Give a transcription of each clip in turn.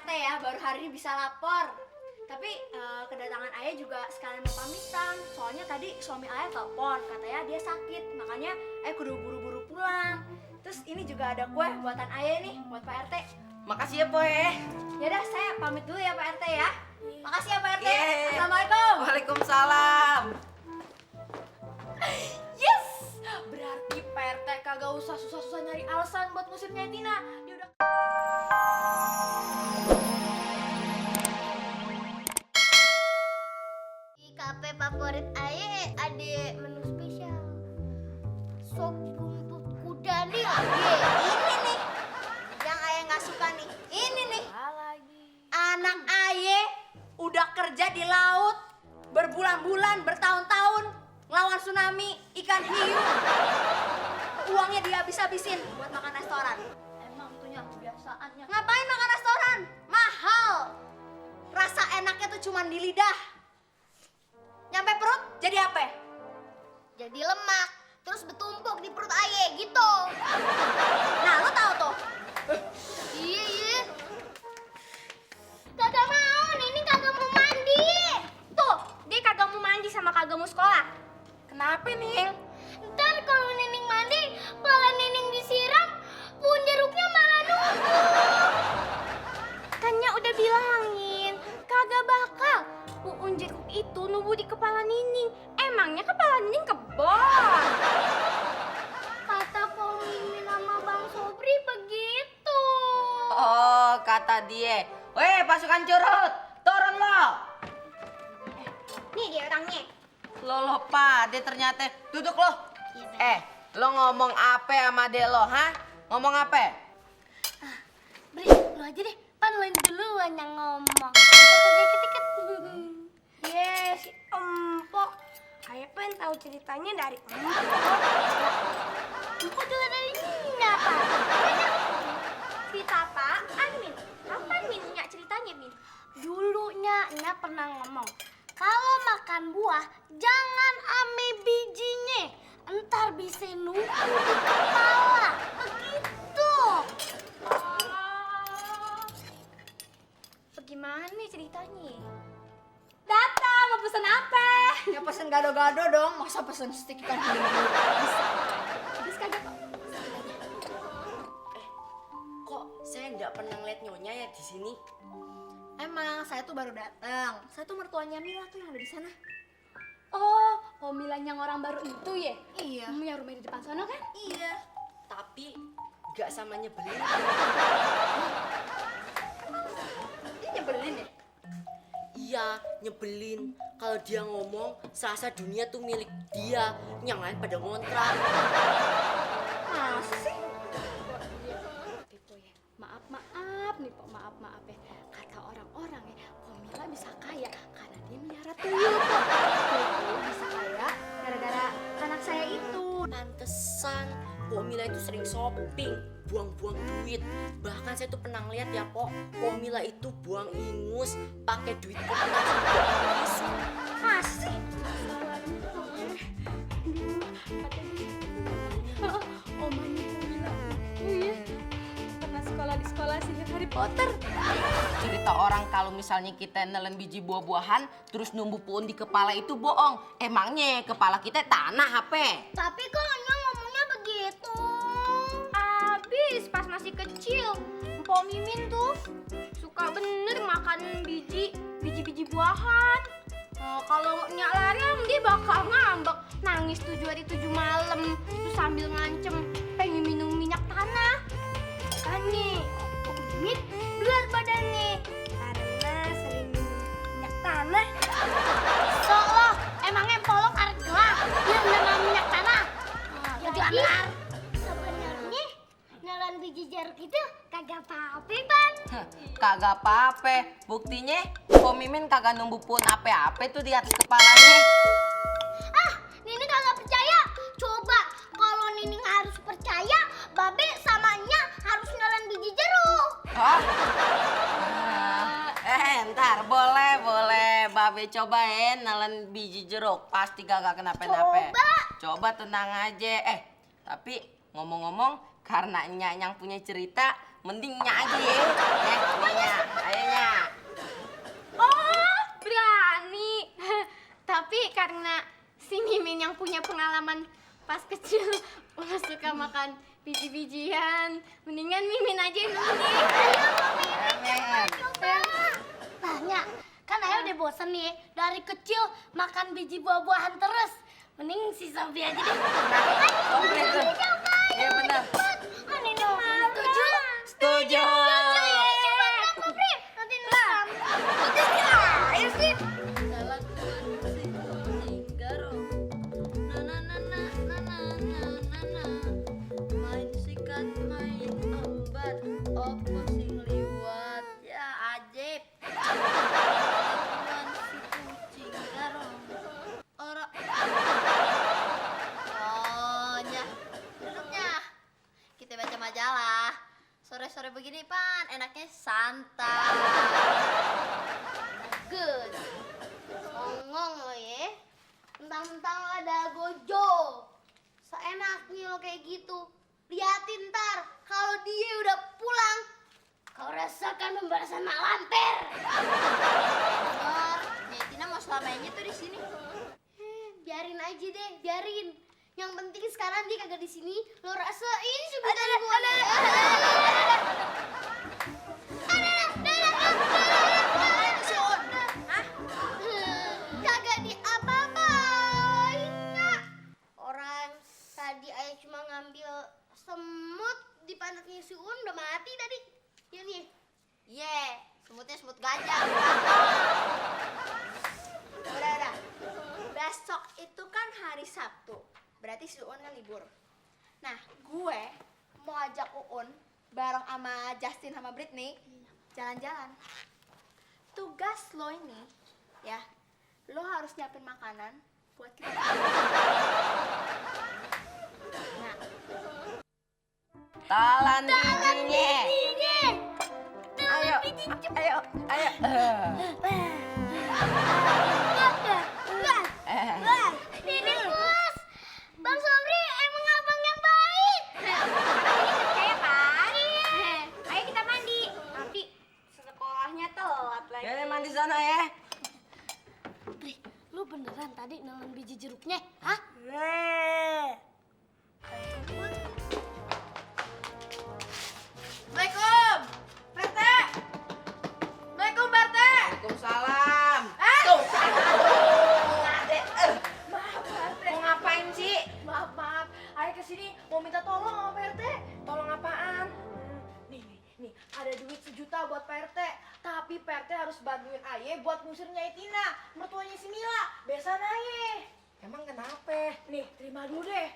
RT ya, baru hari ini bisa lapor. Tapi kedatangan ayah juga sekalian mau pamitan. Soalnya tadi suami ayah telepon, katanya dia sakit. Makanya ayah kudu buru-buru pulang. Terus ini juga ada kue buatan ayah nih, buat Pak RT. Makasih ya, Poe. Yaudah, saya pamit dulu ya Pak RT ya. Makasih ya Pak RT. Yeah. Assalamualaikum. Waalaikumsalam. Yes! Berarti Pak RT kagak usah susah-susah nyari alasan buat ngusirnya Tina. Dia udah... Di kafe favorit Aye ada menu spesial. Sop buntut kuda nih, Aye. Ini nih yang Aye nggak suka nih. Ini nih. Anak Aye udah kerja di laut berbulan-bulan, bertahun-tahun ngelawan tsunami ikan hiu. Uangnya dia habis-habisin buat makan restoran. Emang itunya kebiasaannya. Ngapain makan restoran? Mahal. Rasa enaknya tuh cuman di lidah. Nyampe perut jadi apa? Jadi lemak, terus bertumpuk di perut Aye gitu. Nah, lo tahu tuh. Iya, iya. Kagak mau, Nini kagak mau mandi. Tuh, dia kagak mau mandi sama kagak mau sekolah. Kenapa, Ning? Ntar kalau Nining mandi, kepala Nining disiram, puun jeruknya malah numpuk. Kannya udah bilangin, kagak bakal puun jeruk itu nubuh di kepala Nining. Emangnya kepala Nining kebon? Kata Pong Mimin sama Bang Sobri begitu. Oh, kata dia. Weh, pasukan curut. Turun lo. Nih dia orangnya. Lo Pak, dia ternyata duduk lo. Lo ngomong apa sama dia lo, ha? Ngomong apa? Beri, lu aja deh. Pan lu duluan yang ngomong. Dikit-dikit. Yes, empok. Ayah pengen tahu ceritanya dari empok. Empok juga dari Nina, Pak. Cerita apaan, Min? Kapan Min Nya ceritanya, Min? Dulunya Ina pernah ngomong, kalau makan buah jangan ame bijinya, entar bisa numpuk di kepala. Begitu. Bagaimana nih ceritanya? Datang, mau pesen apa? Ya pesen gado-gado dong, masa pesen stik ikan hiu? Bisa kagak kok. Kok saya nggak pernah ngeliat nyonya ya di sini? Emang saya tuh baru datang. Saya tuh mertuanya Mila tuh yang ada di sana. Oh, Milan yang orang baru itu ya? Iya. Yang rumah di depan sana kan? Iya. Tapi nggak sama nyebelin. Dia nyebelin ya? Iya, nyebelin. Kalau dia ngomong, serasa dunia tuh milik dia. Yang lain pada ngontrak. Masa sih? Maaf nih Pok, maaf ya. Kata orang-orang ya, Mila bisa kaya karena dia melihara tuyul Pok. Tuyul bisa kaya gara-gara anak saya itu. Pantesan Pok Mila itu sering shopping, buang-buang duit. Bahkan saya tuh pernah ngeliat ya Pok Mila itu buang ingus pakai duit kertas. Masa sih? Omanya Mila itu ya pernah sekolah di sekolah sihir Harry Potter. Cerita orang kalau misalnya kita nelen biji buah-buahan terus numbuh puun di kepala itu bohong. Emangnya kepala kita tanah apa? Tapi kok Nya ngomongnya begitu? Abis pas masih kecil, Mpok Mimin tuh suka bener makan biji buahan. Kalau Nyak lari dia bakal ngambek, nangis 7 hari 7 malam, terus sambil ngancem pengen minum minyak tanah. Kan nih, Mpok Mimin berat badannya karena sering minum minyak tanah. So lo, emangnya polok arek gelap? Dia nama minyak tanah. Jadi anar. Sebenarnya nelan biji jeruk itu kagak apa-apa, Pan. Kagak apa-apa. Buktinya Pok Mimin kagak numbuh puun apa-apa tuh di atas kepalanya. Ah, Nining kagak percaya. Coba kalau Nining harus percaya, Babe sama Nya harus nelan biji jeruk. Hah? Ntar boleh. Babe cobain nelen biji jeruk. Pasti kagak kenapa-napa. Coba tenang aja. Tapi ngomong-ngomong, karena Nya yang punya cerita, Mendingnya aja ya. Nya, ayahnya. Oh, berani. Tapi karena si Mimin yang punya pengalaman pas kecil Una suka makan biji-bijian, mendingan Mimin aja yang dulu nih. Tanya, kan Ayah udah bosen nih dari kecil makan biji buah-buahan terus. Mending si Sofi aja deh. Oke tuh. Iya benar. Setuju? Setuju. Ayo sih. Main sikat, main embat, opo sing liwat ya ajib. Lakuan si kucing garong. Ora. Oh, nya. Duduknya. Kita baca majalah. Sore-sore begini, Pan, enaknya santai. Good. Songong lo ya. Mentang-mentang lo ada Gojo. Seenaknya lo kayak gitu. Liatin ntar kalau dia udah pulang. Kau rasakan pembalasan mak lampir. Dengar, Nyai Tina mau selamanya tuh di sini. Biarin aja deh, biarin. Yang penting sekarang dia kagak di sini. Lo rasain sebentar gua. Kagak diapa-apain, Nak. Orang tadi Ayah cuma ngambil semut di pantatnya si Un udah mati tadi. Ya nih. Ye, semutnya semut gajah. Udah. Besok itu kan hari Sabtu. Berarti si Uun kan libur. Nah, gue mau ajak Uun bareng sama Justin sama Britney jalan-jalan. Tugas lo ini, ya, lo harus nyiapin makanan buat kita. Nah, Talan bijinya. Ayo. Ini bos, Bang Sobri emang abang yang baik. Percaya kan? Ayo kita mandi. Nanti sekolahnya telat lagi. Ya mandi sana ya. Pri, lu beneran tadi nelen biji jeruknya? Hah? Assalamualaikum, Pak RT. Assalamualaikum, Pak RT. Waalaikumsalam. Tuh. Maaf, mau ngapain sih? Maaf. Ayah kesini mau minta tolong sama Pak RT. Tolong apaan? Nih, ada duit 1 juta buat Pak RT. Tapi Pak RT harus bantuin Aye buat ngusir Nyai Tina, mertuanya si Mila. Besan Aye. Emang kenapa? Nih, terima dulu deh.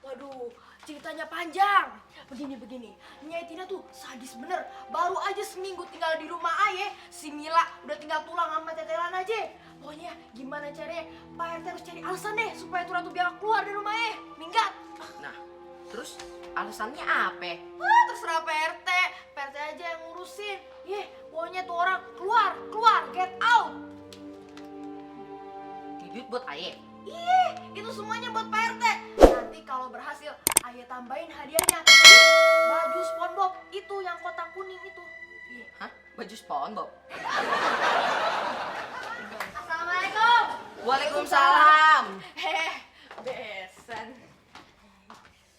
Waduh, ceritanya panjang. Begini. Nyai Tina tuh sadis bener. Baru aja seminggu tinggal di rumah Aye, si Mila udah tinggal tulang sama tetelan aja. Pokoknya gimana caranya Pak RT harus cari alasan deh supaya tuh ratu biar keluar dari rumah Aye. Minggat. Nah, terus alasannya apa? Wah, terserah Pak RT. Pak RT aja yang ngurusin. Pokoknya tuh orang keluar, get out. Duit buat Aye. Itu semuanya buat Pak RT. Nanti kalau berhasil, Ayah tambahin hadiahnya. Baju SpongeBob itu yang kotak kuning itu. Hah? Baju SpongeBob? Assalamualaikum. Waalaikumsalam. Besan.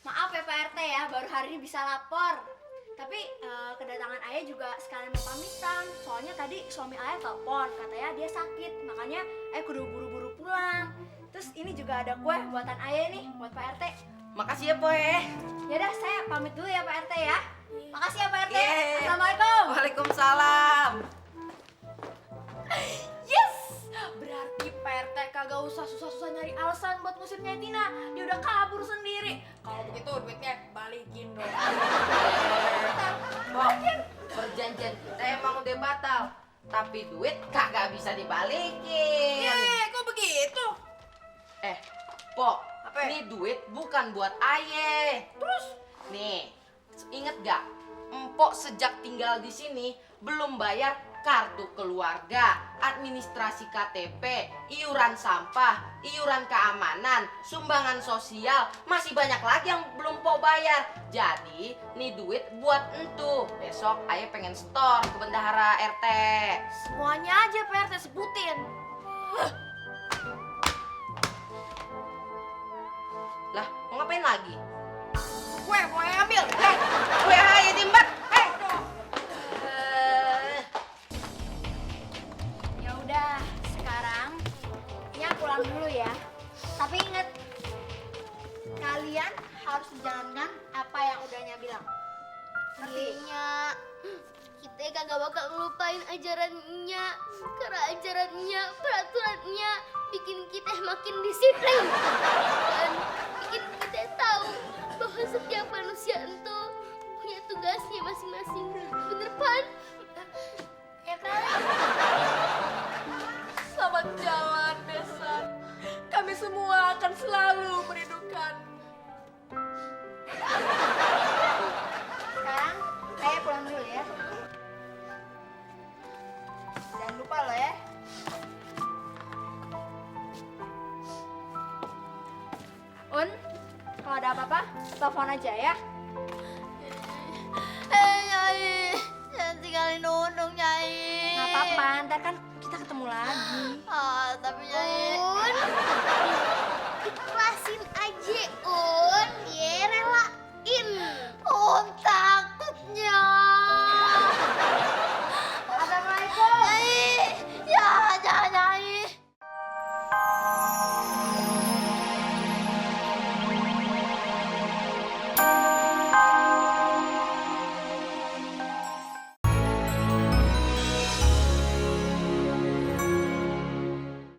Maaf ya Pak RT ya, baru hari ini bisa lapor. Tapi kedatangan Ayah juga sekalian mau pamitan. Soalnya tadi suami Ayah telepon, katanya dia sakit. Makanya Ayah kudu buru-buru pulang. Terus ini juga ada kue buatan Ayah nih, buat Pak RT. Makasih ya, Poe. Yaudah, saya pamit dulu ya Pak RT ya. Makasih ya Pak RT. Yeay. Assalamualaikum. Waalaikumsalam. Yes! Berarti Pak RT kagak usah susah-susah nyari alasan buat ngusir Nyai Tina. Dia udah kabur sendiri. Kalau begitu duitnya balikin dong. Balikin. Perjanjian kita emang udah batal. Tapi duit kagak bisa dibalikin. Kok begitu? Pok, Apa? ini duit bukan buat Aye. Terus? Nih, inget gak? Empok sejak tinggal di sini belum bayar kartu keluarga, administrasi KTP, iuran sampah, iuran keamanan, sumbangan sosial, masih banyak lagi yang belum po bayar. Jadi, nih duit buat entu. Besok ayah pengen store ke bendahara RT. Semuanya aja Pak RT sebutin. Lah, mau ngapain lagi? Gue mau ambil. Gue aja dimbat. Ya udah, sekarang Nya pulang dulu ya. Tapi inget, kalian harus menjalankan apa yang udah Nya bilang. Ngerti? Nya, kita kagak bakal ngelupain ajarannya. Karena ajarannya, peraturannya bikin kita makin disiplin. Dan bikin kita tahu bahwa setiap manusia itu punya tugasnya masing-masing. Bener Pan? Ya kan? Selamat jalan Besan. Kami semua akan selalu merindukan. Sekarang saya pulang dulu ya. Jangan lupa loh ya. Un, kalau ada apa-apa, telepon aja ya. Nyai, jangan tinggalin Nunung, Nyai. Nggak apa-apa, ntar kan kita ketemu lagi. Tapi Nyai.